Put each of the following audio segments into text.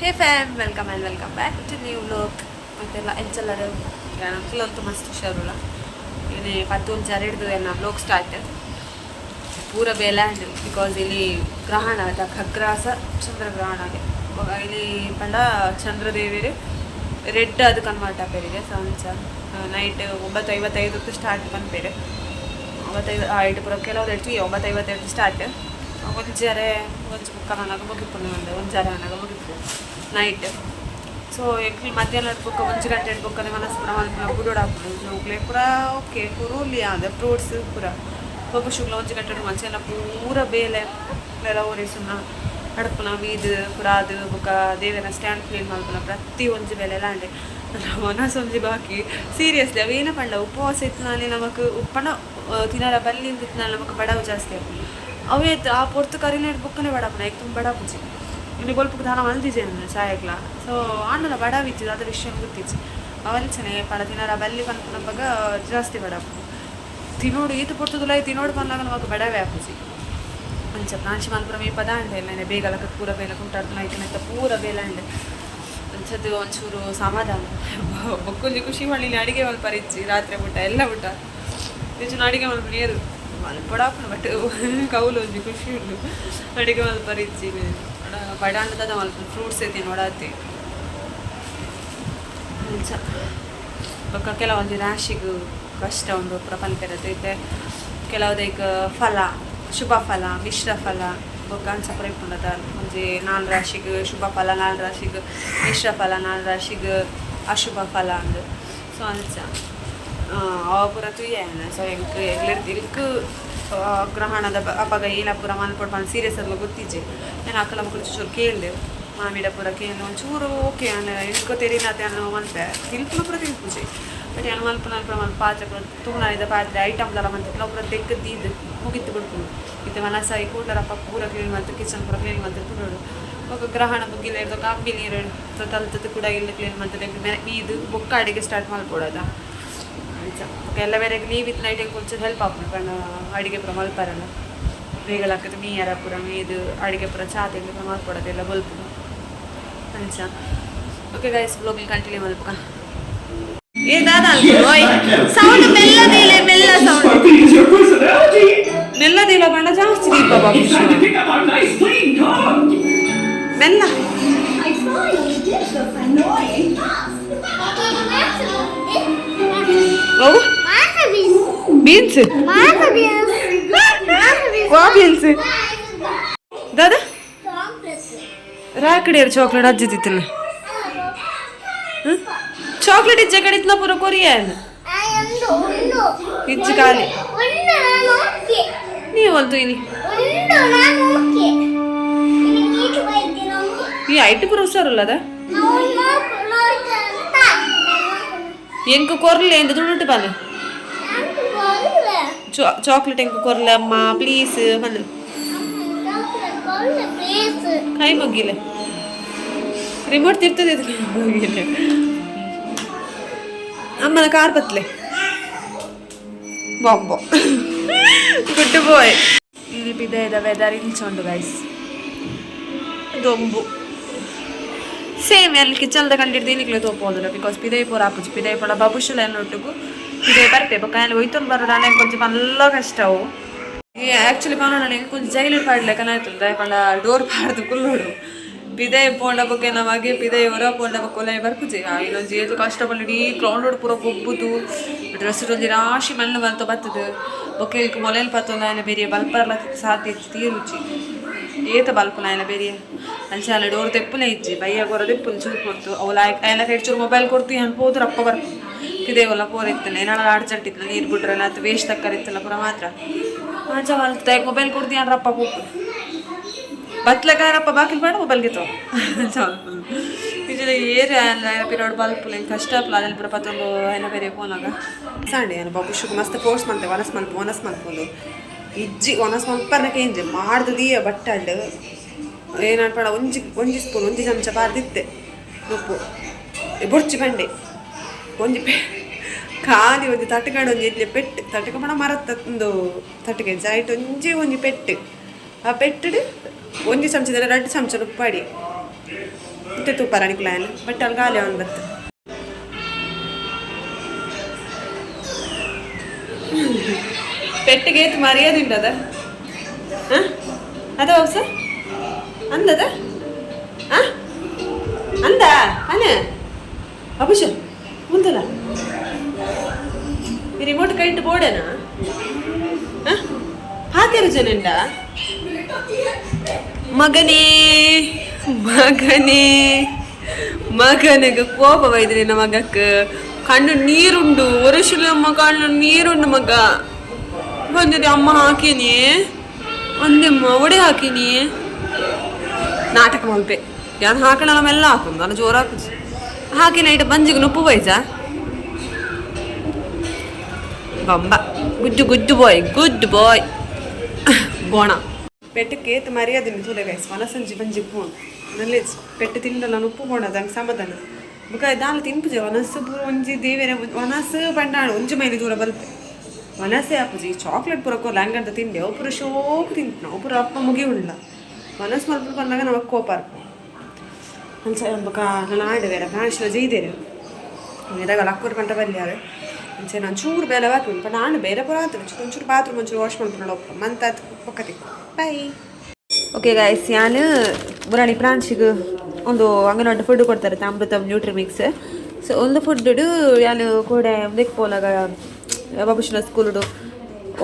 Hey fam, welcome and welcome back to new vlog. ಮತ್ತೆಲ್ಲ ಎಂಚೆಲ್ಲರು? ಅಂಕಲಂತೂ ಮಸ್ತ್ ಹುಷಾರುಲ್ಲ. ಇನಿ ಪತ್ತೊಂದು ಜರ ಹಿಡ್ದು ಎನ್ನ ವ್ಲೋಗ್ ಸ್ಟಾರ್ಟ್. ಪೂರ ಬೇಲೆ ಆಂಡ್, because ಇಲ್ಲಿ ಗ್ರಹಣ ಆತ, ಖಗ್ರಾಸ ಚಂದ್ರಗ್ರಹಣ. ಇಲ್ಲಿ ಪಂಡ ಚಂದ್ರದೇವಿರು ರೆಡ್ ಅದು ಕನ್ವರ್ಟ್ ಆಪೇರಿಗೆ. ಸೊ ಅಂಚ ನೈಟ್ 9:55ಕ್ಕೆ ಸ್ಟಾರ್ಟ್ ಪನ್ಪೇರು. 9:50 ಐಟ್ ಪೂರ ಕೆಲವು ಎಡ್ತು. 9:52 ಸ್ಟಾರ್ಟ್. ಒಂಜರೆ ಒಂಜಿ ಮುಕ್ಕಾಲು ಆನಗ ಮುಗಿಪುಂಡು, ಒಂದು ಒಂಜರೆ ಆನಗ ಮುಗಿಪು ನೈಟ್. ಸೊ ಎಂಕ್ಲು ಮಧ್ಯಾಹ್ನ ಬೊಕ್ಕ 1 ಗಂಟೆ ಬೊಕ್ಕನೆ ವನಸ್ ಪೂರ ಮಲ್ಪುನ ಬುಡೋಡಾಪುಂಡು. ಜೋಕ್ಲೆ ಪೂರ ಓಕೆ, ಕುರುಲಿ ಆದ ಫ್ರೂಟ್ಸ್ ಪೂರ. ಬೊಕ್ಕ ಶುಕ್ಲ 1 ಗಂಟೆ ಮಂಚೆಲ್ಲ ಪೂರ ಬೇಲೆ ನೆಲ ಒರೆಸುನ, ಅಡ್ಪುನ, ಮೀದ್ ಪೂರ ಅದು, ಬೊಕ್ಕ ದೇವರ ಸ್ಟ್ಯಾಂಡ್ ಕ್ಲೀನ್ ಮಲ್ಪುನ, ಪ್ರತಿ ಒಂಜಿ ಬೇಲೆ ಅಂಡೆ. ವನಸ್ ಒಂಜಿ ಬಾಕಿ. ಸೀರಿಯಸ್ಲಿ, ಅವೇನ ಪಂಡ ಉಪವಾಸ ಇತ್ತಿನಾಲೆ ನಮಕ್ ಉಪ್ಪಣ ತಿನರ ಬಲ್ಲಿ ಇತ್ತಿನಾಲೆ ನಮಕ್ ಬಡವು ಜಾಸ್ತಿ ಆಪುಂಡು. ಅವೇ ಆ ಪೊರ್ತು ಕರಿನ ಬೊಕ್ಕನೆ ಬಡಪುನ ಐಕ್ ತುಂಬ ಬಡಪುಜಿ. ಇನ್ನು ಬೊಲ್ಪುಗ್ ದಾನ ಮಲ್ದಿಜೆ ಚಾಯಕ್ಲ. ಸೊ ಆಂಡಲ ಬಡವು ಇಜ್ಜಿ, ಅದ ವಿಷಯ ಗೊತ್ತಿಜ್ಜಿ. ಅವಂಚನೆ ಪಂಡ ತಿನರ ಬಲ್ಲಿ ಪನ್ಪುನಪಗ ಜಾಸ್ತಿ ಬಡಪುಂಡು. ತಿನೋಡು ಈತ ಪೊರ್ತುದುಲಾಯಿ ತಿನೋಡು ಪನ್ನಾಗ ನಮಕ್ ಬಡವೇ ಆಪುಜಿ. ಅಂಚ ಪ್ರಾಂಶಿ ಮಲ್ಪುನ ಮೀ ಪದ ಅಂಡೆ ನೆನೆ ಬೇಗ ಲಕ್ಕ ಪೂರ ಬೇಲೆ ಕುಂಟಾಡ್ತು ಐತನೆತ್ತ ಪೂರ ಬೇಲೆ ಅಂಡೆ. ಅಂಚದ್ದು ಒಂಚೂರು ಸಮಾಧಾನ. ಬೊಕ್ಕೊಂಜಿ ಖುಷಿ ಮಳ್ಳಿನ ಅಡಿಗೆ ಮಲ್ಪರ ಇಜ್ಜಿ. ರಾತ್ರಿ ಊಟ ಎಲ್ಲ ಊಟ ನಿಜ ಅಡಿಗೆ ಮಲ್ಪು ನೀರು ಮಲ್ಪಡಾಪುಂಡು, ಬಟ್ ಕೌಲು ಒಂಜಿ ಖುಷಿ ಉಂಡು. ಅಡಿಗೆ ಮಲ್ಪರ ಇಜ್ಜಿ. ಬಡಾಂಡದ ಮಲ್ಪ ಫ್ರೂಟ್ಸ್ ತಿನ್ನೋಡಾತಿ. ಅಂಚ ಬೊಕ್ಕ ಕೆಲವೊಂಜಿ ರಾಶಿಗ್ ಕಷ್ಟ ಉಂಡು ಪೂರ ಪನ್ಪೆರದು. ಇತ್ತೆ ಕೆಲವುದೈಕ್ ಫಲ, ಶುಭ ಫಲ, ಮಿಶ್ರ ಫಲ, ಬೊಕ್ಕ ಅಂಚ ಪೂರ ಇಪ್ಪುಂಡತ. ಒಂಜಿ ನಾಲ್ ರಾಶಿಗ್ ಶುಭ ಫಲ, ನಾಲ್ ರಾಶಿಗ್ ಮಿಶ್ರ ಫಲ, ನಾಲ್ ರಾಶಿಗ್ ಅಶುಭ ಫಲ ಅಂದ್. ಸೊ ಅಂಚ ಅವ ಪೂರ ತೂಯೆ. ಸೊ ಎಂಕ್ ಎಂಕ್ಲೆರ್ದ್ ಇಲ್ಕ್ ಗ್ರಹಣದ ಅಪಗ ಏನ ಪೂರ ಮನ್ಪೊಡು ಪಂದ್ ಸೀರಿಯಸ್ ಆದ್ಲ ಗೊತ್ತಿಜ್ಜಿ. ನಾನು ಅಕ್ಕಲ ಮುಕುಲು ಚೂರು ಕೇಳ್ದೆ, ಮಾಮಿಡ ಪೂರ ಕೇಂದ್ ಒಂಚೂರು ಓಕೆ. ಎಂಕ್ ತೆರಿನಾತೆ ಅನ್ನ ಮನ್ಪೆ. ತಿನ್ಪುನ ಪೂರ ತಿನ್ಪುಜಿ, ಬಟ್ ಏನು ಮಲ್ಪುನ ಪೂರ ಮಲ್ಪ. ಪಾತ್ರೆ ಪೂರ ತೂನಾಯ್ದ ಪಾತ್ರೆ ಐಟಮ್ ದಾಲ ಮಂತಿತ್ಲ ಪೂರ ತೆಗ್ದು ದೀದ್ ಮುಗಿತು ಬಿಡ್ಪುಂಡು. ಇತ್ತೆ ಮನಸಾಯಿ ಕೂಟರಪ್ಪ ಪೂರ ಕ್ಲೀನ್ ಮಲ್ತು, ಕಿಚನ್ ಪೂರ ಕ್ಲೀನ್ ಮಲ್ತು ಬಿಡೋಡು. ಬೊಕ್ಕ ಗ್ರಹಣ ಮುಗಿಲ ಕಂಬಿ ನೀರು ತಲ್ತದ್ದು ಕೂಡ ಇಲ್ಲಿ ಕ್ಲೀನ್ ಮಲ್ತದೆ. ಮೀದು ಬೊಕ್ಕ ಅಡಿಗೆ ಸ್ಟಾರ್ಟ್ ಮಲ್ಪೊಡದ. ಅಂಚ ಬೊಕ್ಕ ಎಲ್ಲ ಬೇರೆ ಲೀವ್ ಇತ್ತು ನೈಟ್ ಒಂಚೂರು ಹೆಲ್ಪ್ ಆಪುಂಡು. ಪಂಡ ಅಡಿಗೆ ಪೂರ ಮಲ್ಪರಲ್ಲ, ಬೇಗ ಲಕ್ಕದು ಮೀಯರ ಪೂರ ಮೀದು ಅಡಿಗೆ ಪೂರ ಚಾ ತಿಂಡಿ ಪೂರ ಮಲ್ಪೊಡೋದೆಲ್ಲ ಬೊಲ್ಪುಡು. ಅಂಚ ಓಕೆ ಗೈಸ್, ವ್ಲಾಗ್ ಕಂಟಿನ್ಯೂ ಮಲ್ಪುಗ. ಏ ದಾದ, ಸೌಂಡ್ ಮೆಲ್ಲದಿಲ್ಲ, ಮೆಲ್ಲ ಸೌಂಡ್. Is your personality. ಮೆಲ್ಲದಿಲ್ಲ ಪಂಡ ಜಾಸ್ತಿ ದೀಪ Babu. It's time to pick up our nice clean car. ಮೆಲ್ಲ. I finally did the annoying task. ಅವು ಬೀನ್ಸ್ ವಾ ಬೀನ್ಸ್ ದಾದಾ ರಾಕಡಿ ಚಾಕ್ಲೇಟ್ ಅಜ್ಜಿದಿತ್ತಿಲ್ಲ. ಚಾಕ್ಲೇಟ್ ಇಜ್ಜೆ ಕಡಿತ್ಲ ಪೂರ ಕೊರಿಯನ್ ಇಜ್ಜಿ ಖಾಲಿ. ನೀವು ಅಲ್ತು ಇನಿ. ಈ ಐಟ್ ಪೂರ ಹುಷಾರಲ್ಲ ಅದ. ಎಂಕ್ ಕೊರ್ಲೆ ಎಂತ ತುಳುಟು ಬನ್ನ. ಚಾಕ್ಲೇಟ್ ಎಂಕ್ ಕೊರ್ಲೆ ಅಮ್ಮ, ಪ್ಲೀಸ್ ಬನ್ನ. ಕೈ ಮುಗ್ಗಿಲೆ. ರಿಮೋಟ್ ತಿರ್ತದೆ ಮುಗಿಲೆ. ಅಮ್ಮನ ಕಾರ್ ಬತ್ಲೆ. ಬಾಂಬೋ, ಗುಡ್ ಬಾಯ್. ಇಲ್ಲಿ ಬಿದ್ದಾಯ್ದ ವೆದರ್ ಇಂಚ ಗೈಸ್. ದೊಂಬು ಸೇಮ್. ಅಲ್ಲಿ ಕಿಚನ್ದ ಕಂಡಿಡ್ದು ಇಲ್ಲಿಗ್ಲೆ ತೋಪೋದಿಲ್ಲ, because ಪಿದೈ ಪೂರ ಆಪುಜಿ. ಪಿದೈ ಪೂರ ಬಬುಷುಲ ಒಟ್ಟುಗು ಪಿದೈ ಬರ್ಪೆ. ಬೊಕ್ಕ ಅಲ್ಲಿ ಒಯ್ತೊಂದು ಬರೋಣ కొంచెం ಮಲ್ಲ ಕಷ್ಟ ಅವು. ಈ ಆ್ಯಕ್ಚುಲಿ ಪನೋಣ ಎಂಕ್ ಜೈಲು ಪಾಡ್ಲೆಕ್ಕನ ಆಯ್ತುಂಡು. ಪಂಡ ಡೋರ್ ಪಾಡ್ದು ಕುಲ್ಲೋಡು. ಪಿದೈ ಪೋಂಡ ಬೊಕ್ಕ ನಮಗೆ ಪಿದೈ ಹೊರ ಪೋಂಡ ಬೊಕ್ಕ ಒಲೈ ಬರ್ಪುಜಿ. ಇನ್ನೊಂಜಿ ಏತು ಕಷ್ಟ ಪಂಡ ಇಡೀ ಗ್ರೌಂಡ್ ಪೂರ ಗೊಬ್ಬುದು, ಡ್ರೆಸ್ ಒಂಜಿ ರಾಶಿ ಮಣ್ಣು ಮಲ್ತ ಬತ್ತದು. ಬೊಕ್ಕ ಇಲ್ಕ್ ಮೊಲೆಲ್ ಪತ್ತೊಂದು ಆಯ್ನ ಬೇರಿಯ ಬಲ್ಪರ್ಲ ಸಾಧ್ಯ ತೀರುಚಿ. ಏತ ಬಲ್ಪುನ ಆಯ್ನ ಬೇರಿಯ. ಅಂಚಾಲ ಡೋರ್ ತೆಪ್ಪುನೆ ಇಜ್ಜಿ. ಬಯ್ಯ ಗೊರ ದೆಪ್ಪುನು ಚೂರು ಕೊಡ್ತು. ಅವಳ ಆಯ್ನ ಕೈಟ್ ಚೂರು ಮೊಬೈಲ್ ಕೊಡ್ತು ಏನ್ ಪೋದ್ರ ಅಪ್ಪ ಬರ್ಪು. ಪಿದೈ ಒಲ್ಲ ಪೋರ ಇತ್ತಲ್ಲ, ಏನಾರ ಅರ್ಜೆಂಟ್ ಇತ್ತಲ್ಲ, ನೀರು ಬಿಟ್ರೆ ಅದು ವೇಸ್ಟ್ ತಕ್ಕರ್ ಇತ್ತಲ್ಲ ಪೂರ ಮಾತ್ರ. ಅಂಚ ಮಲ್ತ ಮೊಬೈಲ್ ಕೊಡ್ತಿ ಅನ್ರಪ್ಪ ಪೋಪು ಬತ್ಲಗಾರಪ್ಪ ಬಾಕಿಲ್ ಬೇಡ ಮೊಬೈಲ್ ಗೆತ್ತೋ. ನಿಜ ಏರಿ ಪಿರೋಡ್ ಬಲ್ಪುಲ ಕಷ್ಟ ಆಪ್ಲ. ಅದೆಲ್ಲ ಪೂರ ಪತ್ತೊಂದು ಐನ ಬೇರೆ ಫೋನಾಗ ಸಂಡೆ ಏನು ಬಾಬು ಮಸ್ತ್ ಫೋರ್ಸ್ ಮಂತೆ ವನಸ್ ಮಲ್ಪ ವನಸ್ ಮಲ್ಪೊಂದು ಇಜ್ಜಿ. ವನಸ್ ಮಲ್ಪರ್ನ ಕೇಂಜಿ ಮಾಡ್ದು ದೀಯ ಬಟ್ಟಲ್ಡ್ ಏನನ್ಪಡ ಒಂಜಿ ಒಂಜಿ ಸ್ಪೂನ್ ಒಂಜಿ ಚಮಚ ಪಾರ್ದಿತ್ತೆ ಉಪ್ಪು ಬೊಡ್ಚಿ ಬಂಡೆ. ಒಂಜಿ ಪೆ ಖಾಲಿ ಒಂಜಿ ತಟ್ಟಕಂಡ ಒಂಜಿ ಇಡ್ಲಿ ಪೆಟ್ಟು ತಟ್ಟಕ ಪಂಡ ಮರತ್ತ ಒಂದು ತಟ್ಟಕೆ ಜಾಯಿಟ್ ಒಂಜಿ ಒಂಜಿ ಪೆಟ್ಟು. ಆ ಪೆಟ್ಟುಡು ಒಂಜಿ ಚಮಚದ 2 ಚಮಚ ಉಪ್ಪಾಡಿ. ಇತ್ತೆ ತೂಪಾರ ನಿಕ್ಲಾಯನ್ ಬಟ್ ಅಲ್ಲಿ ಗಾಲಿ ಅವನು ಬತ್ತು ಪೆಟ್ಟಿಗೆ ಏತ್ ಮರ್ಯಾದೆ ಉಂಡದ ಹಾಂ ಅದ ಹೊಸ ಅಂದದ ಹಾಂ ಅಂದ ಅನೆ ಅಭಿಷ ಮುಂದಲ್ಲ ಈ ರಿಮೋಟ್ ಕೈಟ್ ಬೋರ್ಡೇನಾ ಹಾಂ ಹಾಕ್ಯಾರ ಜನಂಡ ಮಗನೇ ಮಗನೇ ಮಗನಿಗೆ ಕೋಪ ಬೈದ್ರಿ ನನ್ನ ಮಗಕ್ಕೆ ಕಣ್ಣು ನೀರುಂಡು ಒರಶುಲಮ್ಮ ಕಣ್ಣು ನೀರುಂಡು ಮಗ ಬಂದಿದೆ ಅಮ್ಮ ಹಾಕೀನಿ ಒಂದೆಮ್ಮ ಒಡೆ ಹಾಕೀನಿ ನಾಟಕ ಮಲ್ಪೆ ಯಾರು ಹಾಕೋಣ ಮೆಲ್ಲ ಹಾಕೊಂಡು ನಾನು ಜೋರು ಹಾಕುದು ಹಾಕಿ ನೈಟ್ ಬಂಜಿಗೆ ನುಪ್ಪು ಬೈಜ ಬಂಬ good good boy good boy ಗೋಣ ಪೆಟ್ಟಕ್ಕೆ ಏತ್ ಮರ್ಯಾದೆ ತೂಲೆ ಗೈಸ್ ವನಸಂಜಿ ಬಂಜಿಗೆ ಪೋಣ್ ನಲ್ಲೇಜ್ ಪೆಟ್ಟು ತಿಂಡಲ್ಲ ಉಪ್ಪು ಪೋಣ ಅದಂಗೆ ಸಮಾಧಾನ ಬುಕ್ಕ ದಾಲ ತಿನ್ಪುಜೆ ವನಸ್ಸು ಪೂರ ಒಂಜಿ ದೇವೇರೆ ವನಸ್ಸು ಪಂಡಾಣ ಒಂಜಿ ಮೈಲಿ ದೂರ ಬಲ್ಪೆ ವನಸೆ ಆಪುಜಿ ಚಾಕ್ಲೇಟ್ ಪೂರ ಕೊರ್ಲ ಹಂಗಂತ ತಿಂಡೆ ಅವು ಪೂರ ಶೋಕ್ ತಿಂತ ಅವು ಪೂರ ಅಪ್ಪ ಮುಗಿ ಉಳ್ಳ ವನಸ್ ಮಲ್ಪ ಬಂದಾಗ ನಮಗೆ ಕೋಪ ಅರ್ಪ ಅಂಚ ಬೊಕ ನನ್ನ ಆಡು ಬೇರೆ ಪ್ರಾಣಿಶಲ ಜೈದೇರು ಇದಾಗ ಲಕ್ಕೂರು ಪಂಟ ಬಲ್ಯಾರು ಅಂಚೆ ನಾನು ಚೂರು ಬೇಲೆ ಬಾಕಿ ಪಂಡ ಆಂಡ್ ಬೇರೆ ಪೂರ ಆತು ಒಂಚೂರು ಒಂಚೂರು ಬಾತ್ರೂಮ್ ಒಂಚೂರು ವಾಶ್ ಮಲ್ಪುನೋಡು ಒಪ್ಪ ಮಂತ ಪೊಕ್ಕ ತಿಕ್ಕು ಬೈ. ಓಕೆ ಗಾಯ್ಸ್, ಯಾನು ಬುರಾಣಿ ಪ್ರಾಂಶಿಗೆ ಒಂದು ಅಂಗನವಾಡಿ ಫುಡ್ ಕೊಡ್ತಾರೆ, ಅಮೃತ ನ್ಯೂಟ್ರಿ ಮಿಕ್ಸ್. ಸೊ ಒಂದು ಫುಡ್ ಯಾನು ಕೂಡ ಮುಂದಕ್ಕೆ ಪೋನಾಗ ಬಾಬುಷನ ಸ್ಕೂಲುಡು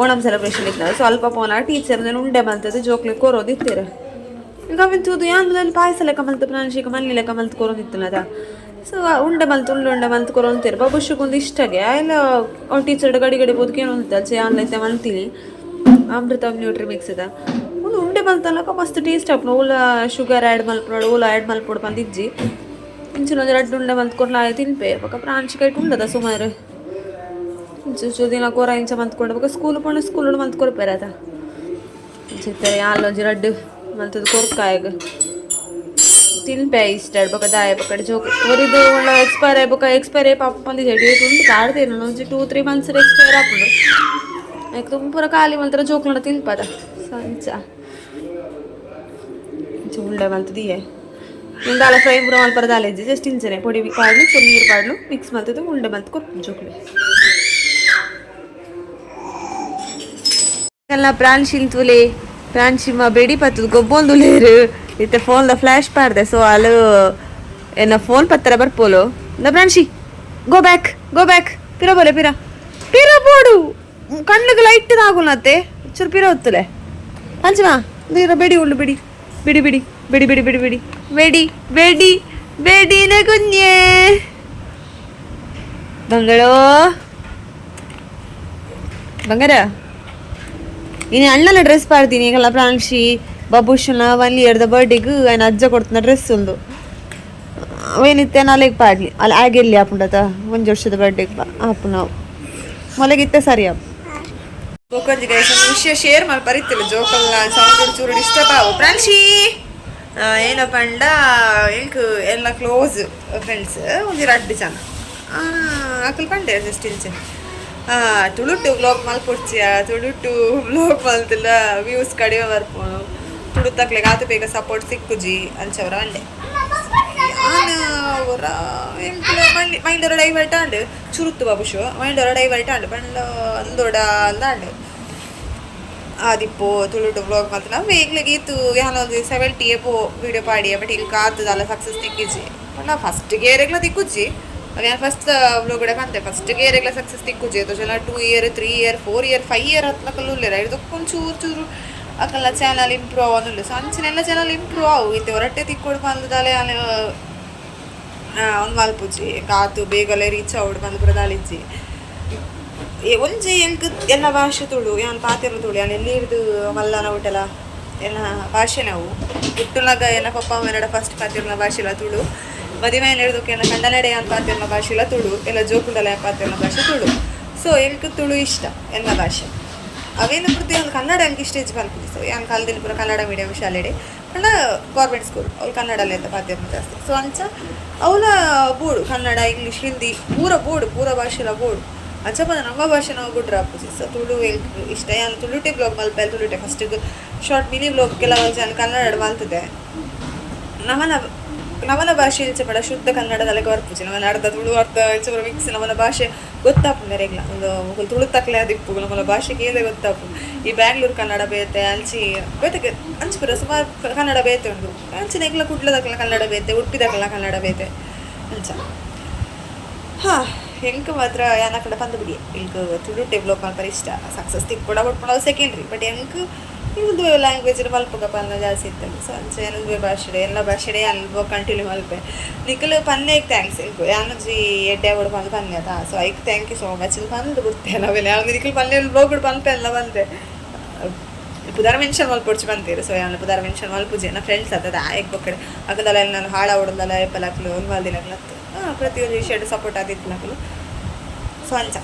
ಓಣಂ ಸೆಲೆಬ್ರೇಷನ್ ಇತ್ತು. ಸೊ ಅಲ್ಪ ಪೋನಾಗ ಟೀಚರ್ ಉಂಡೆ ಮಲ್ತದ್ದು ಜೋಕ್ಲಿ ಕೊರೋದು ಇತ್ತೀರ. ಈಗ ಅವಿನ ತೂದು ಯಾನ್ ಪಾಯಸ ಲೆಕ್ಕ ಮಲ್ತು ಪ್ರಾಂಶಿಗೆ ಮಲ್ಲಿ ಲೆಕ್ಕ ಮಲ್ತು ಕೊರೋದಿತ್ತು. ಸೊ ಉಂಡೆ ಮಲ್ತು ಉಂಡೆ ಉಂಡೆ ಮಲ್ತು ಕೊರೋಂತೀರ. ಬಾಬುಷಿಗೆ ಒಂದು ಇಷ್ಟಗೆ ಎಲ್ಲ ಅವ್ನು ಟೀಚರ್ ಗಡಿ ಗಡಿ ಬೋದಕ್ಕೆ ಏನು ಅಲ್ಚೆ ಆನ್ಲೈನ್ ಮಲ್ತೀನಿ ಅಮೃತ ನ್ಯೂಟ್ರಿ ಮಿಕ್ಸ್ ಇದೆ. ಒಂದು ಉಂಡೆ ಮಲ್ತಲ್ಲಕ ಮಸ್ತ್ ಟೇಸ್ಟ್ ಆಪುಂಡು. ಓಲ ಶುಗರ್ ಆ್ಯಡ್ ಮಲ್ಪುನೋಡು ಓಲ ಆ್ಯಡ್ ಮಲ್ಪೊಡು ಪಂದ್ ಇಜ್ಜಿ. ಇಂಚಿನ ಒಂಜಿ ರಡ್ಡ್ ಉಂಡೆ ಮಲ್ತ್ ಕೊರ್ಲ ತಿನ್ಪೆ. ಬೊಕ ಪ್ರಾಂಶಿಕ ಉಂಡದ ಸುಮಾರು ಇಂಚ ದಿನ ಕೊರ ಇಂಚ ಮಲ್ತ್ಕೊಂಡು ಬೊಕ ಸ್ಕೂಲ್ ಪೋಂಡ ಸ್ಕೂಲ್ ಮಲ್ತ್ ಕೊರ್ಪೆರ್ ಆತ. ಇಂಚಿತ್ತಾರೆ ಯಾಲ್ ಒಂಜಿ ರಡ್ಡ್ ಮಲ್ತುದು ಕೊರ್ಕಾಯಗ್ ತಿನ್ಪೆ ಇಷ್ಟ. ಬೊಕ ದಾಯ ಬೊಕ ಜೋಕ್ ಒರಿದು ಒಳ್ಳೆ ಎಕ್ಸ್ಪೈರ್ ಆಯ್ ಬೊಕ ಎಕ್ಸ್ಪೈರ್ ಆಯ್ ಪಾಪ ಪಂದಿಜೆ ಡೇಟ್ ಉಂಡು ಪಾಡ್ದೇನು. ಒಂಜಿ 2-3 ಮಂತ್ಸ್ ಎಕ್ಸ್ಪೈರ್ ಆಪುಂಡು. ಐಕ್ ಪೂರ ಖಾಲಿ ಮಲ್ತರ ಜೋಕ್ಲುಂಡ ತಿನ್ಪದ. ಸೊ ಇಂಚ ಇಂಚ ಉಂಡೆ ಮಲ್ತ್ ದೀಯೆ. ದಾಲ ಫ್ರೈ ಪೂರ ಮಲ್ಪರ ದಾಲ ಇಜ್ಜಿ, ಜಸ್ಟ್ ಇಂಚನೆ ಪೊಡಿ ಪಾಡ್ಲು ಚೂರು ನೀರು ಪಾಡ್ಲು ಮಿಕ್ಸ್ ಮಲ್ತುದು ಉಂಡೆ ಮಲ್ತ್ ಕೊರ್ಪುಂಡು ಜೋಕ್ಲು ಎಲ್ಲ. ಪ್ರಾಂಶಿಲ್ ತೂಲೆ, ಪ್ರಾಂಶಿಮ ಬೆಡಿ ಪತ್ತುದು ಗೊಬ್ಬೊಂದುಲ್ಲೇರು. ಇತ್ತೆ ಫೋನ್ದ ಫ್ಲಾಶ್ ಪಾಡ್ದೆ. ಸೊ ಅಲು ಎನ್ನ ಫೋನ್ ಪತ್ತರ ಬರ್ಪೋಲು. ದ ಪ್ರಾಂಶಿ, ಗೋ ಬ್ಯಾಕ್, ಗೋ ಬ್ಯಾಕ್. ಪಿರ ಬೋಲೆ, ಪಿರ ಪಿರ ಬೋಡು. ಕಣ್ಣಿಗೆ ಲೈಟ್ ಆಗುನತ್ತೆ ಚೂರು ಪಿರ ಹೊತ್ತಲೆ ಅಂಚಮಾ. ಪಿರ ಬೆಡಿ ಉಳ್ಳು ಬಿಡಿ ಬಿಡಿ ಬಿಡಿ ಬಿಡಿ ಬಿಡಿ ಬಿಡಿ ಬಿಡಿ ಬೆಡಿ ಬೆಡಿ ಬೆಡಿನ ಕುഞ്ഞേ ಬಂಗಳೋ ಬಂಗಾರ. ಇನ್ನು ಅಣ್ಣನ ಡ್ರೆಸ್ ಪಾಡ್ತೀನಿ ಈಗಲ್ಲ. ಪ್ರಾಂಶಿ ಬಬುಷನ 1 ಇಯರ್ದ ಬರ್ಡೇಗ್ ఆయన ಅಜ್ಜ ಕೊಡ್ತನ ಡ್ರೆಸ್ ಉಂದು. ಅವೇನಿತ್ತೆ ನಾಳೆಗೆ ಪಾಡ್ಲಿ ಅಲ್ಲಿ ಆಗೆಲ್ಲಿ ಆಪುಂಡತ. ಒಂಜಿ ವರ್ಷದ ಬರ್ಡೇಗ್ ಆಪು ನಾವು ಮೊಲಗಿತ್ತೆ ಸರಿ ಆಪು. ಬೊಕೊಂಜಿ ಗೈಸ್ ಒಂದು ವಿಷಯ ಶೇರ್ ಮಲ್ಪರಿತ್ತಿಲ್ಲ. ಜೋಕಲ್ನ ಸೌಂಡ್ ಚೂರು ಡಿಸ್ಟರ್ಬ್ ಆವು. ಪ್ರಾಂಶಿ ಏನಪ್ಪ ಪಂಡ ಎಂಕ್ ಎಲ್ಲ ಕ್ಲೋಸ್ ಫ್ರೆಂಡ್ಸ್ ಒಂಜಿ ರಡ್ಡ್ ಜನ ಅಕುಲು ಪಂಡೆ ಜಸ್ಟ್ ಇಂಚೆ ತುಳುಟು ವ್ಲಾಗ್ ಮಲ್ಪೊಡ್ಚಿಯ, ತುಳುಟು ವ್ಲಾಗ್ ಮಲ್ತಿಲ್ಲ ವ್ಯೂಸ್ ಕಡಿಮೆ ಬರ್ಪುಂಡು, ತುಳುತಕ್ಲೆಗ್ ಆತು ಬೇಗ ಸಪೋರ್ಟ್ ಸಿಕ್ಕುಜಿ ಅಂಚವರ ಪಂಡೆ. ಯಾನ್ ಒರ ಎಂಕ್ಲ ಮೈಂಡ್ ಒರ ಡೈವರ್ಟ್ ಆಂಡ್ ಚುರುತ್ತು ಬಾಬುಷು ಮೈಂಡ್ ಒರ ಡೈವರ್ಟ್ ಆಂಡ್ ಪಂಡ ಅಂದೊಡ ಅಂದಾಂಡ್ ಆದಿಪ್ಪು ತುಳುಟು ವ್ಲಾಗ್ ಮಲ್ತಿನ ಎಂಕ್ಲೆಗ್ ಈತು ಯಾನ್ ಒಂಜಿ 70 ಎಬೋ ವಿಡಿಯೋ ಪಾಡಿಯ. ಬಟ್ ಇಂಕ ಆತದಲ್ಲ ಸಕ್ಸಸ್ ತಿಕ್ಕಿಜಿ ಪಂಡ ಫಸ್ಟ್ ಏರೆಗ್ಲ ತಿಕ್ಕುಜಿ. ಯಾನ್ ಫಸ್ಟ್ ವ್ಲಾಗ್ ಪಂತೆ ಫಸ್ಟ್ ಏರೆಗ್ಲ ಸಕ್ಸಸ್ ತಿಕ್ಕುಜಿ. ಜನ 2 ಇಯರ್ 3 ಇಯರ್ 4 ಇಯರ್ 5 ಇಯರ್ ಹತ್ನಕಲ್ಲು ಉಲ್ಲೆರ್. ಐಡ್ದ್ ಒಂಚೂರು ಚೂರು ಅಕಲ್ನ ಚಾನಲ್ ಇಂಪ್ರೂವ್ ಆವೊಂದುಂಡು. ಸೊ ಅಂಚಿನೆಲ್ಲ ಚಾನಲ್ ಇಂಪ್ರೂವ್ ಆವು. ಇತ್ತೆ ಒರಟ್ಟೆ ತಿಕ್ಕೊಡು ಪಂದ್ ಯಾನ್ ಒಂದು ಮಲ್ಪುಜಿ ಕಾತು ಬೇಗಲೆ ರೀಚ್ ಆವೊಡು ಪಂದ್ ಪೂರ ದಾಲಿಜ್ಜಿ. ಒಂಜಿ ಎಂಕ್ ಎನ್ನ ಭಾಷೆ ತುಳು, ಯಾನ್ ಪಾತೆರುನ ತುಳು. ಯಾನ್ ಎಲ್ಲಿರ್ದು ಮಲ್ಲನ ಹುಟ್ಟಲ ಎನ್ನ ಭಾಷೆನೇ ಅವು. ಪುಟ್ಟುನಗ ಎನ್ನ ಪಪ್ಪ ಅಮ್ಮೆನಡ ಫಸ್ಟ್ ಪಾತೆರುನ ಭಾಷೆಲ ತುಳು. ಮದಿಮೆ ಹಿಡ್ದಕ್ಕೆ ಎನ್ನ ಕಂಡನಡೆ ಯಾನ್ ಪಾತೆರುನ ಭಾಷೆಲ ತುಳು. ಎಲ್ಲ ಜೋಕುಂಡಲ ಯಾನ್ ಪಾತೆರುನ ಭಾಷೆ ತುಳು. ಸೊ ಎಂಕ್ ತುಳು ಇಷ್ಟ ಎನ್ನ ಭಾಷೆ. ಅವೇನು ಪೂರ್ತಿ ಒಂದು ಕನ್ನಡ ಎಂಕ್ ಇಷ್ಟ ಇಜ್ಜಿ ಪನ್ಪುಜಿ. ಸೊ ಯಾನ್ ಕಲ್ದಿನ ಪೂರ ಕನ್ನಡ ಮೀಡಿಯಂ ಶಾಲೆಡೆ ಪಂಡ ಗೌರ್ಮೆಂಟ್ ಸ್ಕೂಲ್. ಅವ್ಲು ಕನ್ನಡಲ್ಲೇ ಅಂತ ಪಾತೆರುನ ಜಾಸ್ತಿ. ಸೊ ಅಂಚ ಅವಲ ಬೋಡು ಕನ್ನಡ ಇಂಗ್ಲೀಷ್ ಹಿಂದಿ ಪೂರ ಬೋಡು, ಪೂರ ಭಾಷೆಲ ಬೋಡು. ಅಂಚ ಪಂಡ ನಮ್ಮ ಭಾಷೆ ನಾವು ಬುಡ್ರ ಆಪುಜಿ. ಸೊ ತುಳು ಎಂಕ್ ಇಷ್ಟ. ಯಾನ್ ತುಳುಟೆ ಬ್ಲಾಗ್ ಮಲ್ಪೆ. ತುಳುಟೆ ಫಸ್ಟ್ ಶಾರ್ಟ್ ಮಿನಿ ಬ್ಲಾಗ್ ಕೆಲವು ಜನ ಕನ್ನಡ ಮಲ್ತದೆ. ನಮನ ನಮನ ಭಾಷೆ ಇಂಚ ಪಡ ಶುದ್ಧ ಕನ್ನಡದಲ್ಲೇ ಬರ್ಪುಜಿ ನಮನ ಅರ್ಧ ತುಳು ಅರ್ಧ ಇಂಚ ಮಿಕ್ಸ್ ನಮನ ಭಾಷೆ ಗೊತ್ತಾಪುಂಡು ಮೆರೆಗ್ಲ ಒಂದು ಮುಕುಲು ತುಳು ತಕ್ಲೆ ಅದಿಪ್ಪು ನಮ್ಮನ ಭಾಷೆ ಕೇಂದ್ರ ಗೊತ್ತಾಪು ಈ ಬ್ಯಾಂಗ್ಳೂರು ಕನ್ನಡ ಬೇತೆ ಅಂಚಿ ಬೇತೆ ಅಂಚಿ ಪೂರ ಸುಮಾರು ಕನ್ನಡ ಬೇತೆ ಉಂಡು ಅಂಚಿನ ಎಂಕ್ಲ ಕುಡ್ಲದಕ್ಲ ಕನ್ನಡ ಬೇತೆ ಉಡುಪಿದಕ್ಲ ಕನ್ನಡ ಬೇತೆ ಅಂಚ ಹಾಂ ಎಂಕ್ ಮಾತ್ರ ಯಾನ ಕಡೆ ಪಂದು ಬಿಡಿ ಎಂಕ್ ತುಳುಟೆ ಬ್ಲಾಗ್ ಮಲ್ಪರೆ ಇಷ್ಟ ಸಕ್ಸಸ್ ತಿಕ್ಕೊಡ ಬಟ್ಪುಣ ಸೆಕೆಂಡ್ರಿ ಬಟ್ ಎಂಕ್ ಇಂದು ಲ್ಯಾಂಗ್ವೇಜ್ ಮಲ್ಪುಗ ಪನ್ನ ಜಾಸ್ತಿ ಇತ್ತಲ್ಲ ಸೊ ಅಂಚ ಏನೊಂದು ಭಾಷೆ ಎಲ್ಲ ಭಾಷೆಡೆ ಅಲ್ಬೋ ಕಂಟಿನ್ಯೂ ಮಲ್ಪೆ ನಿಕಲ್ ಪನ್ನೆ thanks ಎಂಕ್ ಯಾನೊಂಜಿ ಎಡ್ಡೆ ಕೂಡ ಪಂದು ಪನ್ನೆ ಅದ ಸೊ ಐಕ್ thank you so much ಇದು ಪಂದು ಬಿಡ್ತೆ ನಾವೆಲ್ಲ ಯಾವ್ದು ನಿಕಲ್ ಪನ್ನೆ ಬ್ಲಾಗ್ ಪನ್ಪೆ ಎಲ್ಲ ಬಂದೆ ಪುದಾರ ಮೆನ್ಷನ್ ಮಲ್ಪೊಡ್ಚಿ ಬಂತೀರು ಸೊ ಯಾನ್ ಪುದಾರ ಮೆನ್ಷನ್ ಮಲ್ಪುಜಿ ನನ್ನ ಫ್ರೆಂಡ್ಸ್ ಅದ ಎಗ್ ಬೊಕ್ಕಡೆ ಅಕದಲ್ಲ ನಾನು ಹಾಳ ಹೊಡೆದಲ್ಲ ಎಪ್ಪಲಾಕ್ಲು ಒಂದು ಮಲ್ದಿನಕ್ಲು ಪ್ರತಿಯೊಂದು ವಿಷಯ ಸಪೋರ್ಟ್ ಆದಿತ್ತು ನಕಲು ಸೊ ಅಂಚ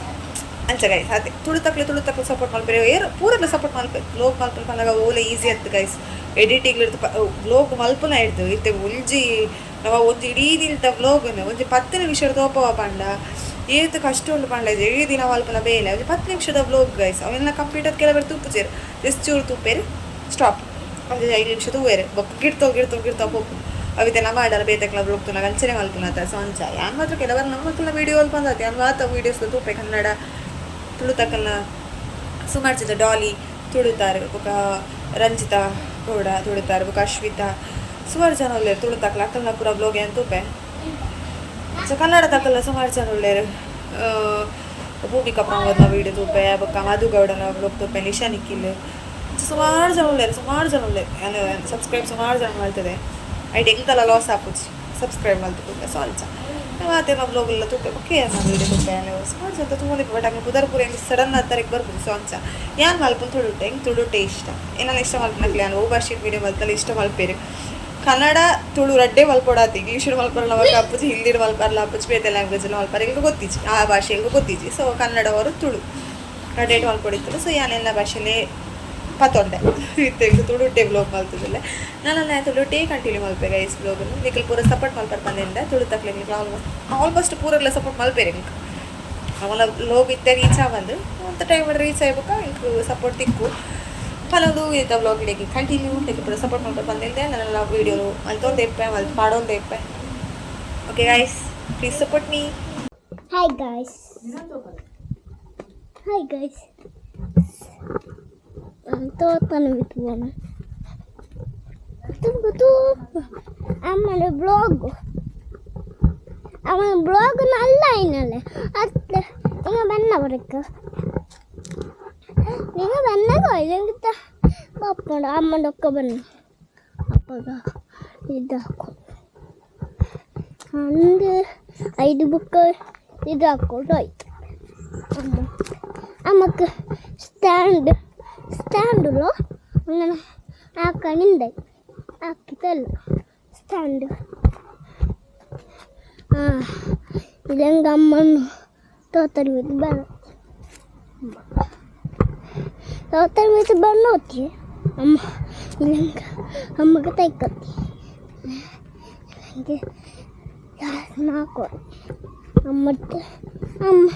ಅಂಚ ಗೈಸ್ ಅದೇ ತುಳು ತಕ್ಲೆ ತುಳು ತಕ್ಲೆ ಸಪೋರ್ಟ್ ಮಲ್ಪೆರೆ ಏರ್ ಪೂರಲ ಸಪೋರ್ಟ್ ಮಲ್ಪೆ ಬ್ಲೋಗ್ ಮಲ್ಪೆ ಪನ್ನಗ ಓಲೆ ಈಸಿ ಅತ್ತು ಗೈಸ್ ಎಡಿಟಿಂಗ್ ಇರ್ತು ಬ್ಲೋಗ್ ಮಲ್ಪುನ ಹಿಡ್ದು ಇತ್ತೆ ಒಂಜಿ ನಾವು ಒಂಜಿ ಇಡೀ ದಿನದ ಬ್ಲೋಗ್ನ ಒಂಜಿ 10 ನಿಮಿಷದ ತೋಪವ ಪಂಡ ಏತ್ ಕಷ್ಟ ಉಂಟು ಪಂಡ ಇಡೀ ದಿನ ಮಲ್ಪುನ ಬೇಲೆ ಒಂಜಿ 10 ನಿಮಿಷದ ಬ್ಲೋಗ್ ಗೈಸ್ ಅವೆಲ್ಲ ಕಂಪ್ಯೂಟರ್ ಕೆಲವರು ತೂಪುಜೇರು ಜಸ್ಟ್ ಚೂರು ತೂಪೇರು ಸ್ಟಾಪ್ ಒಂದು 5 ನಿಮಿಷ ತೂವೇರು ಬೊಕ್ಕ ಗಿಡ್ತೋ ಗಿಡ್ತೋ ಗಿಡ್ತೋ ಪೋಪು ಅವಿತೆಲ್ಲ ಮಾಡಲ್ಲ ಬೇತಕ್ಲ ಬ್ಲೋಗ್ ತುನಾಗ ಅಂಚನೆ ಮಲ್ಪುನ ಸೊ ಅಂಚ ಯಾನ್ ಮಾತ್ರ ಕೆಲವರು ನಮ್ಮ ಮಕ್ಕಳ ವೀಡಿಯೋ ಅಲ್ಪ ಬಂದತ್ತೆ ಯಾನ್ ಮಾತ್ರ ವೀಡಿಯೋಸ್ ತೂಪೆ ಕನ್ನಡ ತುಳು ತಕ್ಕಲ್ನ ಸುಮಾರು ಜನ ಡಾಲಿ ತುಳುತಾರೆ ಬೊಕ ರಂಜಿತಾ ಗೌಡ ತುಳುತಾರೆ ಬೊಕ ಅಶ್ವಿತಾ ಸುಮಾರು ಜನ ಉಳ್ಳೇರು ತುಳು ತಕ್ಕಲ ಅಕ್ಕಲ್ನ ಪೂರ ಬ್ಲೋಗ್ ಏನ್ ತೂಪೆ ಸೊ ಕನ್ನಡ ತಕ್ಕಲ್ಲ ಸುಮಾರು ಜನ ಉಳ್ಳೇರು ಭೂಮಿಕಾ ಪ್ರಮೋದ್ನ ವೀಡಿಯೋ ತೂಪೆ ಬೊಕ ಮಧು ಗೌಡನ ಬ್ಲೋಗ್ ತೂಪೆ ನಿಶಾ ನಿಖಿಲ್ ಸುಮಾರು ಜನ ಉಳ್ಳೇರು ಸುಮಾರು ಜನ ಉಳ್ಳೇರು ಯಾನ್ ಸಬ್ಸ್ಕ್ರೈಬ್ ಸುಮಾರು ಜನ ಮಾಡ್ತದೆ ಐಟ್ ಎಂತಲ ಲಾಸ್ ಆಪುಜಿ ಸಬ್ಸ್ಕ್ರೈಬ್ ಮಲ್ತು ಸೊ ಅಂಚ ಮಾತೆ ಬ್ಲಾಗ್ ಎಲ್ಲ ತೂಪೆ ಓಕೆ ನಮ್ಮ ವೀಡಿಯೋ ತೂಪೆ ಸುಮಾರು ಜನ ತುಂಬ ಬಟ್ ಹಂಗೆ ಪುದರ್ ಪೂರ ಹೆಂಗೆ ಸಡನ್ ಆತರಿಗೆ ಬರ್ಬೋದು ಸೊ ಅಂಚ ಯಾನ್ ಮಲ್ಪುನ್ ತುಳುಟೆ ಹೆಂಗೆ ತುಳುಟೆ ಇಷ್ಟ ಏನೆಲ್ಲ ಇಷ್ಟ ಮಲ್ಪನಕ್ಲೆ ಯಾನ್ ಓ ಭಾಷೆ ವೀಡಿಯೋ ಮಲ್ತಲ್ಲ ಇಷ್ಟ ಮಲ್ಪೇರು ಕನ್ನಡ ತುಳು ರಡ್ಡೆ ಮಲ್ಪೊಡಾತಿ ಇಂಗ್ಲೀಷ್ ಮಲ್ಪರಲ್ಲ ಅಪ್ಪುಜಿ ಹಿಂದಿಡ್ ಮಲ್ಪರಲ್ಲ ಅಪ್ಪುಜಿ ಬೇತೆ ಲ್ಯಾಂಗ್ವೇಜ್ ಮಲ್ಪರ ಹೆಂಗೆ ಗೊತ್ತಿಜಿ ಆ ಭಾಷೆ ಹೆಂಗೆ ಗೊತ್ತಿಜಿ ಸೊ ಕನ್ನಡವರು ತುಳು ರಡ್ಡೇಟ್ ಮಲ್ಪೊಡಿತ್ತಲ್ಲ ಸೊ ಯಾನೆಲ್ಲ ಭಾಷೆಲೇ ಪತ್ತೊಂಡೆ ಇತ್ತೆ ತುಳುಟೆ ಬ್ಲಾಗ್ ಮಲ್ತದಲ್ಲ ನಾನು ತುಳುಟೇ ಕಂಟಿನ್ಯೂ ಮಲ್ಪೆ ಗೈಸ್ ಬ್ಲಾಗ್ ನಿಖಲ್ ಪೂರ ಸಪೋರ್ಟ್ ಮಲ್ಪರ್ ಬಂದಿಂದ ತುಳು ತಕ್ಲೆ ಆಲ್ಮೋಸ್ಟ್ ಆಲ್ಮೋಸ್ಟ್ ಪೂರಲ್ಲ ಸಪೋರ್ಟ್ ಮಲ್ಪೇರು ಇಂಕ್ ಅವನ ಲೋಗ್ ಇತ್ತೆ ರೀಚ್ ಆವಂದು ಅಂತ ಟೈಮ್ ರೀಚ್ ಆಗ್ಬೇಕ ಇಂಕ್ ಸಪೋರ್ಟ್ ತಿಕ್ಕು ಪಲೊಂದು ಇತ್ತ ಬ್ಲಾಗ್ ಇಡಕ್ಕೆ ಕಂಟಿನ್ಯೂ ನಿಖಲ್ ಪೂರ ಸಪೋರ್ಟ್ ಮಲ್ಪರ್ ಬಂದಿಂದ ನನ್ನೆಲ್ಲ ವೀಡಿಯೋ ಮಲ್ತೊಂದು ಇಪ್ಪೆ ಮಲ್ತು ಪಾಡೊಂದು ಇಪ್ಪೆ okay guys please support me. Hi guys. Hi guys. ಅಮ್ಮನ ಬ್ಲಾಗ್ ಅವನ ಬ್ಲಾಗ್ ನಲ್ಲ అయినలే ಅತ್ತೆ നിങ്ങൾ ಬನ್ನ ಬರಕ್ಕೆ നിങ്ങൾ ಬನ್ನಾಗ ಇದಂಗಿತ್ತ ಅಪ್ಪಂಡ ಅಮ್ಮನೊಕ್ಕ ಬನ್ನ ಅಪ್ಪಗ ಇದಾಕು ಒಂದು 5 ಬುಕ್ ಇದು ಹಾಕೊಂಡು ಆಯ್ತು. ಅಮ್ಮ ಅಮ್ಮಕ್ಕೆ ಸ್ಟ್ಯಾಂಡ್ ಸ್ಟ್ಯಾಂಡುಲು അങ്ങനെ ആക്കാനുണ്ടായി ആക്കിത്തല്ല സ്റ്റാൻഡ്. ആ ഇതെങ്ക അമ്മ തോത്തൽ വീട്ടിൽ ബണ്ണ തോത്തൽ വീട്ടിൽ ബണ്ണ ഒത്തി അമ്മ ഇല്ലെങ്ക അമ്മക്ക് തൈക്കത്തി അമ്മട്ട് അമ്മ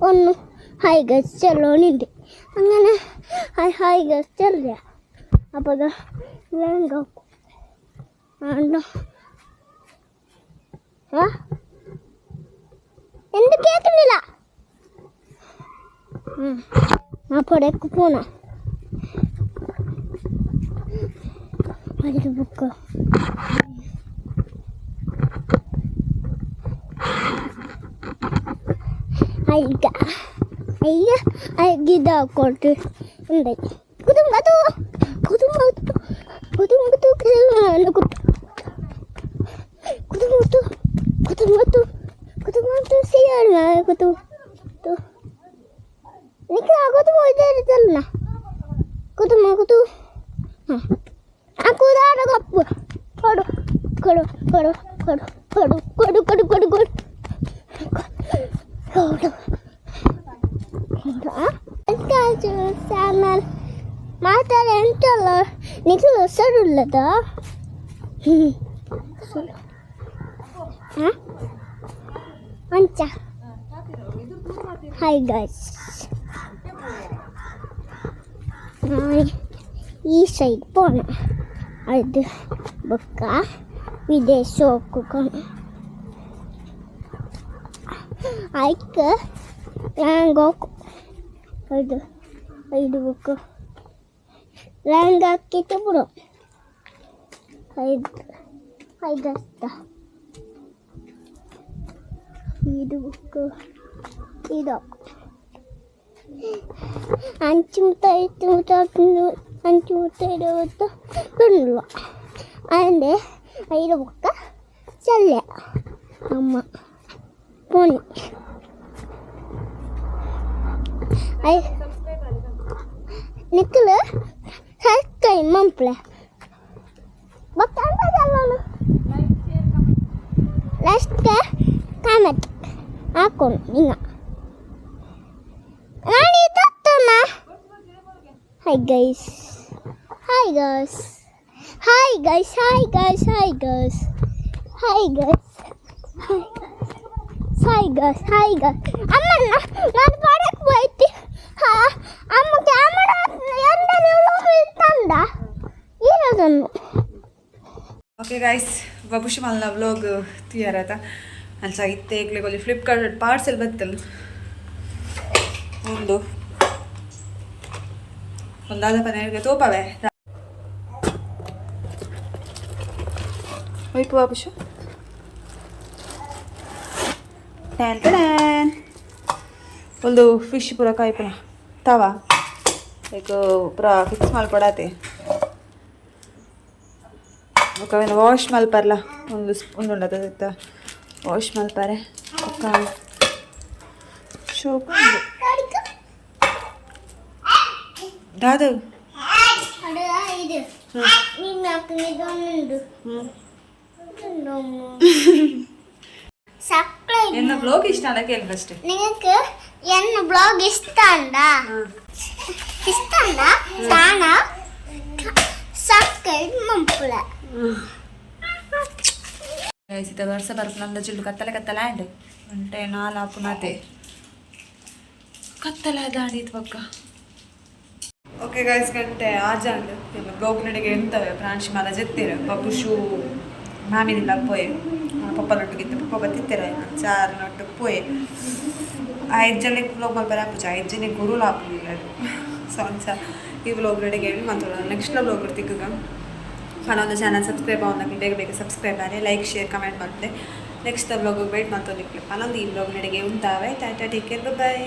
ഒന്ന് ഹായ് ഗസ് ചെല്ലോണിണ്ട്. അങ്ങനെ ഹായ് ഹായ് ഗസ് ചെല്ല അപ്പോൾ എന്ത് കേൾക്കുന്നില്ല. അപ്പോഴേക്ക് പോണ അതിൽ ബുക്ക് അയക്ക അയ്യ അയക്കിതാക്കോട്ട് ഉണ്ടായി. കുതുമ്പത്തു കുതുമ്പത്തു കുതുമ്പത്തു കുതുമ്പത്തു കുതുമ്പത്തു കുതുമ്പത്തു ശരിയാണ് കുതു നിക്ക് അങ്ങോട്ട് പോയിട്ട് കുതുമ്പ കുതു ആ കുതാട കപ്പ് കൊടു കൊടു കൊടു കൊടു കൊടു കൊടു കൊടു കൊടു കൊടു കൊടു ಮಾತಾಡ ಎಂತಲ್ಲ ನಿಖಿಲ್ ಹೆಸರುಳ್ಳದ ಅಂಚ. ಹಾಯ್ ಗೈಸ್, ಈ ಸೈಡ್ ಪೋಣ ಅದು ಬೊಕ್ಕ ವಿದೇಶೋಕು ಐಕ್ ಲ್ಯಾಂಗೋಕು ಐದು ಐದು ಬುಕ್ ಲ್ಯಾಂಗ್ ಹಾಕಿಟ್ಟು ಬಿಡು. ಐದು ಐದು ಅಷ್ಟ ಇದು ಬುಕ್ ಇದು 5 ಮುತ್ತ 5 ಮುತ್ತ 5 ಮುತ್ತ 7 ಮುತ್ತ 90. ಅಂದೆ ಐದು ಬುಕ್ಕ ಚಲ್ಲೆ ಅಮ್ಮ ಪೋನಿ I ನಿಕ್ಕಲು ಸಬ್ಸ್ಕ್ರೈಬ್ ಮಂಪ್ಲೆ ಬಕ್ಕ ಅಂತ ಚಲ್ಲೋನು ಲಾಸ್ಟ್ ಕಾಮೆಂಟ್ ಹಾಕೋನು ನಿಂಗ ನಾನು ತತ್ತಮ್ಮ. Hi guys, hi guys, hi guys, hi guys, hi guys, hi guys, hi hi guys, hi guys. ಅಮ್ಮ, ನಾನು ಪಾಡಕ್ಕೆ ಹೋಯ್ತಿ. ಹಾ ಅಮ್ಮ, ಕ್ಯಾಮರಾ ಎಂದ ತಂದ ಇರೋದನ್ನು. ಓಕೆ ಗಾಯ್ಸ್, ಬಬುಷ್ ಮಲ್ನ ವ್ಲಾಗ್ ತಯಾರಾತ. ಅಂಚ ಇತ್ತೆ ಎಗ್ಲೆಗ್ ಒಂಜಿ ಫ್ಲಿಪ್ಕಾರ್ಟ್ ಪಾರ್ಸೆಲ್ ಬತ್ತಲ್. ಒಂದು ಒಂದಾದ ಪನೇರ್ಗೆ ತೋಪವೆ ಒಯ್ಪು ಬಾಬುಷು. ಟ್ಯಾನ್ ಟ್ಯಾನ್. ಒಂದು ಫಿಶ್ ಪೂರ ಕಾಯ್ಪುನ ತವ ಲೈಕ್ ಪೂರ ಫಿಕ್ಸ್ ಮಲ್ಪಡಾತೆ. ಬೊಕ ಅವೆನ್ ವಾಶ್ ಮಲ್ಪರ್ಲ ಒಂದು ಸ್ಪೂನ್ ಉಂಡತ ಇತ್ತ ವಾಶ್ ಮಲ್ಪರೆ. ಬೊಕ ಶೋಕು ದಾದ. ಇದು ನಿನ್ನ ಸಬ್ಸ್ಕ್ರೈಬ್. ಎನ್ನ ಬ್ಲಾಗ್ ಇಷ್ಟ ಅಲ್ಲ ಕೇಳಿ ಫಸ್ಟ್. നിങ്ങൾക്ക് എന്ന ബ്ലോഗ് ഇഷ്ടമുണ്ടാ? ഇഷ്ടമുണ്ടാ കാണാ സബ്സ്ക്രൈബ് മമ്പുല. ಗೈಸ್, ಇತ್ತ ವರ್ಷ ಬರ್ಪುನಲ್ಲ ಜಿಲ್ಲು ಕತ್ತಲೆ ಕತ್ತಲೆ ಆಂಡ್ ಗಂಟೆ ನಾಲ್ ಆಪುನತೆ ಕತ್ತಲೆ ದಾಡಿ ಪಕ್ಕ. ಓಕೆ ಗೈಸ್, ಗಂಟೆ ಆಜಾಂಡ್ ಎಲ್ಲ ಬ್ಲಾಗ್ ನಡಿಗೆ ಎಂತವೆ ಪ್ರಾಂಶ್ ಮಾಲ ಜೆತ್ತೀರ. ಪಪ್ಪು ಶೂ ಮಾಮಿನಿಲ್ಲ ಪೋಯೆ ಪಪ್ಪನೊಟ್ಟಿಗೆ. ಪಪ್ಪ ಬತ್ತಿತ್ತೀರ ಚಾರ್ ನೊಟ್ಟು ಪೋಯೆ. ಐದು ಜನಕ್ಕೆ ಬ್ಲಾಗ್ ಮಲ್ಪರೆ ಆಪುಜ, ಐದು ಜನಕ್ಕೆ ಗುರುಲು ಆಪುನಿಲ್ಲ. ಸೊ ಅಂಚ ಈ ವ್ಲಾಗ್ ನಡಿಗೆ ಮಾತಾಡೋಣ. ನೆಕ್ಸ್ಟ್ ಬ್ಲಾಗ್ ತಿಕ್ಕಗ. ಒಂದು ಚಾನಲ್ ಸಬ್ಸ್ಕ್ರೈಬ್ ಆವೊಂದು ಬೇಗ ಬೇಗ ಸಬ್ಸ್ಕ್ರೈಬ್ ಆಗಿ ಲೈಕ್ ಶೇರ್ ಕಮೆಂಟ್ ಮಾಡ್ತೆ. ನೆಕ್ಸ್ಟ್ ವ್ಲಾಗ್ ವೇಟ್ ಮಾಡ್ತೊಂದಿಕ್ಲೆ ಪನೊಂದು ಈ ವ್ಲಾಗ್ ನಡಿಗೆ ಉಂತಾವೆ. Tata, take care, boy.